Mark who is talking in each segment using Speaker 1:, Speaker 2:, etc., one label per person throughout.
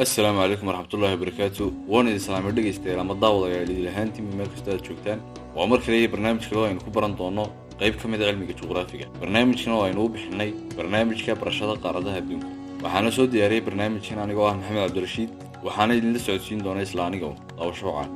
Speaker 1: Assalaamu calaykum waraxmatullaahi wabarakaatu. Waan idin salaamay, dhegaystayaal ama daawadayaal, idil ahaantiinba meel kasta aad joogtaan. Waa mar kale iyo barnaamij kale oo aynu ku baran doono qayb ka mid a cilmiga juqraafiga. Barnaamijkan oo aynu u bixinay barnaamijka barashada qaaradaha adduunka. Waxaana soo diyaariyey barnaamijkan anigoo ah Maxamed Cabdirashiid, waxaana idinla socodsiin doona isla aniga. Daawasho wacan.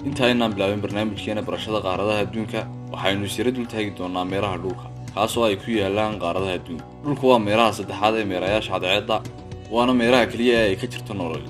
Speaker 1: Inta aynaan bilaabin barnaamijkeena barashada qaaradaha adduunka, waxaynu sira dul taagi doonaa meeraha dhulka, kaasoo ay ku yaalaan qaaradaha adduunka. Dhulku waa meeraha saddexaad ee meerayaasha cadceedda, waana meeraha keliya ee ay ka jirto nolol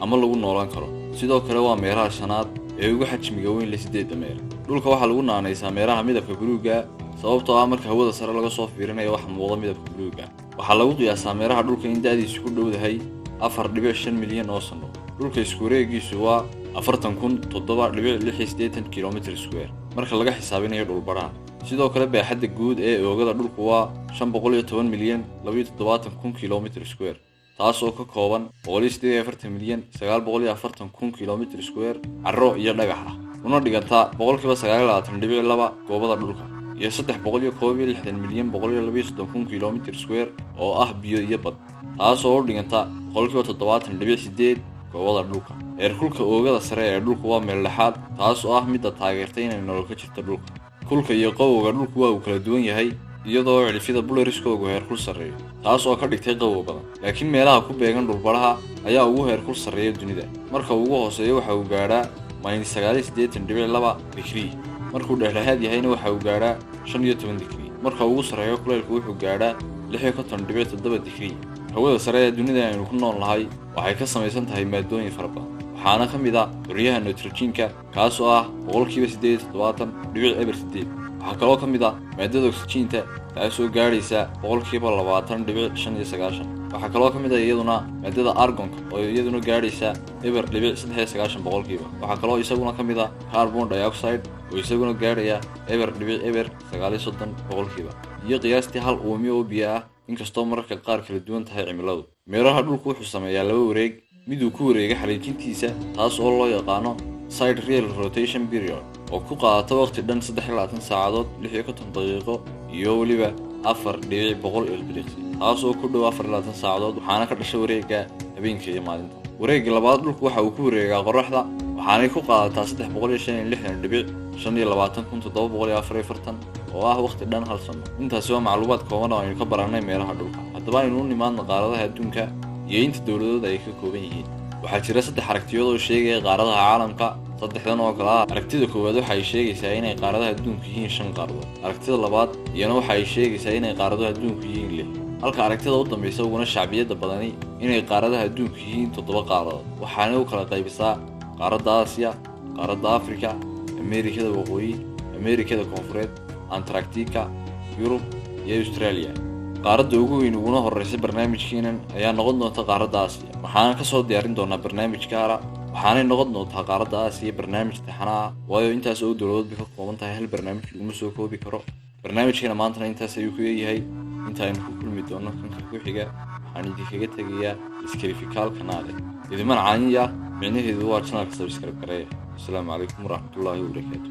Speaker 1: ama lagu noolaan karo. Sidoo kale waa meeraha shanaad ee ugu xajmiga weyn leh siddeedda meer. Dhulka waxaa lagu naanaysaa meeraha midabka buluugga, sababtoo ah marka hawada sare laga soo fiirinayo waxa muuqda midabka buluugga. Waxaa lagu qiyaasaa meeraha dhulka in da'diisu ku dhowdahay 4.5 milyan oo sanno. Dhulka isku wareegiisu waa 40,007.86 kilometer square marka laga xisaabinayo dhulbaraha. Sidoo kale baaxadda guud ee oogada dhulku waa 510,072,000 kilometer square, taas oo ka kooban 148,940,000 kilometer square carro iyo dhagax ah, una dhiganta 29.2% goobada dhulka, iyo 361,132,000 kilometer square oo ah biyo iyo bad, taas oo u dhiganta 70.8% goobada dhulka. Heerkulka oogada sare ee dhulku waa meel dhexaad, taas oo ah midda taageertay inay nolol ka jirto dhulka. Kulka iyo qawowga dhulku waa uu kala duwan yahay, iyadoo cidhifyada polariskoogu heerkul sarreeyo, taas oo ka dhigtay qabow badan. Laakiin meelaha ku beegan dhulbaraha ayaa ugu heerkul sarreeya dunida. Marka ugu hooseeyo waxa uu gaadhaa -89.2 digrii, markuu dhexdhexaad yahayna waxa uu gaadhaa 15 digrii, marka ugu sarreeyo kuleylku wuxuu gaadhaa 56.7 digrii. Hawada sare ee dunida aynu ku nool nahay waxay ka samaysan tahay maadooyin fara badan, waxaana ka mid ah curyaha nitrojiinka, kaas oo ah 78.08%. Waxaa kaloo ka mid ah maadada oksijiinta, taasoo gaadhaysa 20.95%. Waxaa kaloo ka mid ah iyaduna maadada argonka, oo iyaduna gaadhaysa 0.93%. Waxaa kaloo isaguna ka mid ah carbon dioxide, oo isaguna gaadhaya 0.039%, iyo qiyaastii hal uumiyo oo biyo ah, inkastoo mararka qaar kala duwan tahay cimiladu. Meeraha dhulku wuxuu sameeyaa laba wareeg: miduu ku wareega xariijintiisa, taas oo loo yaqaano sidereal rotation period, oo ku qaadata waqti dhan 23 saacadood 56 daqiiqo iyo weliba 4.100 ilbiriqsi, taas oo ku dhow 24 saacadood. Waxaana ka dhasha wareegga habeenka iyo maalinta. Wareegga labaad dhulku waxa uu ku wareegaa qoraxda, waxaanay ku qaadataa 365.25744, oo ah waqti dhan hal sano. Intaasi waa macluumaad kooban oo aynu ka barannay meelaha dhulka. Haddaba aynu u nimaadno qaaradaha adduunka iyo inta dowladood ay ka kooban yihiin. Waxaa jira saddex aragtiyood oo sheegaya qaaradaha caalamka, saddexdan oo kale ah: aragtida koowaad waxa ay sheegaysaa inay qaaradaha adduunku yihiin shan qaaradood, aragtida labaad iyana waxa ay sheegaysaa inay qaaraduhu adduunku yihiin lix, halka aragtida u dambaysa uguna shacbiyadda badani inay qaaradaha adduunku yihiin toddoba qaaradood. Waxaanay u kala qaybisaa qaaradda Aasiya, qaaradda Afrika, Ameerikada Waqooyi, Ameerikada Koonfureed, Antaractica, Yurub iyo Australia. Qaaradda ugu weyn uguna horreysa barnaamijkeenan ayaa noqon doonta qaaradda Aasiya, waxaana kasoo diyaarin doonaa barnaamij gaara. Waxaanay noqon doontaa qaaradda Aasiya barnaamij taxana ah, waayo intaas oo dowladood bay ka kooban tahay, hal barnaamij laguma soo koobi karo. Barnaamijkeena maantana intaas ayuu ku eegyahay. Inta aynu ku kulmi doono kanka ku xiga, waxaan idinkaga tegayaa iskarifikaal kanaale idiman caaniya, micnaheedu waa channelka subscribe gareeya. Asalaamu calaykum waraxmatullaahi wabarakaatu.